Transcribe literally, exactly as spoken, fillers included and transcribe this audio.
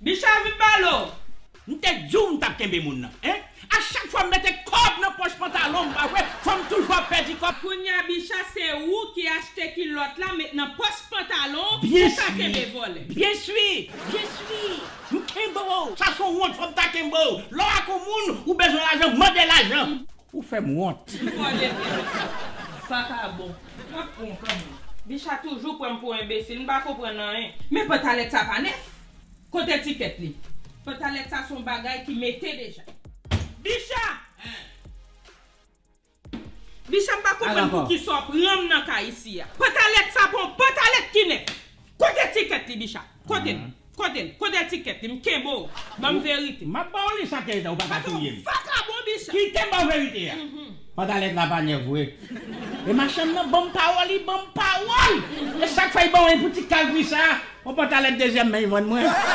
Bicha vin balo. M te di w m t ap kenbe moun nan, en? A chak fwa m mete kòb nan pòch pantalon m, pa vre, fò m toujou ap pèdi kòb. Kounye a Bicha se ou ki achte kilòt la met nan pòch pantalon ou ka kenbe vòlè. Byen si, byen si. M kenbe w. Sa se yon wont, fò m ta kenbe w. Lè w ak yon moun, ou bezwen lajan, mande lajan. Ou fè m wont. Vòlè vye Bicha. Vakabon. M ap pran w kanmenm. Bicha toujou pran m pou enbesil, m pa konprann anyen. Men pantalèt sa pa nèf. Kote tikèt li? Pantalèt sa se yon bagay ki mete deja. Bicha! Bicha m pa konprann pou kisa w pran m nan kay isi a. Pantalèt sa pa yon pantalèt ki nèf. Kote tikèt li Bicha? Kote l? Kote l? Kote tikèt li? M kenbe w. Ban m verite. M ap ba w li sa ke ou pa ka touye m. Vakabon Bicha. Kite m ba w verite a. Pantalèt la pa nèf vre. E machann nan ban m pawòl, li ban m pawòl. E sa k fè l ban w pou ti kal pri sa. Yon pantalèt dezyèm men li vann mwen.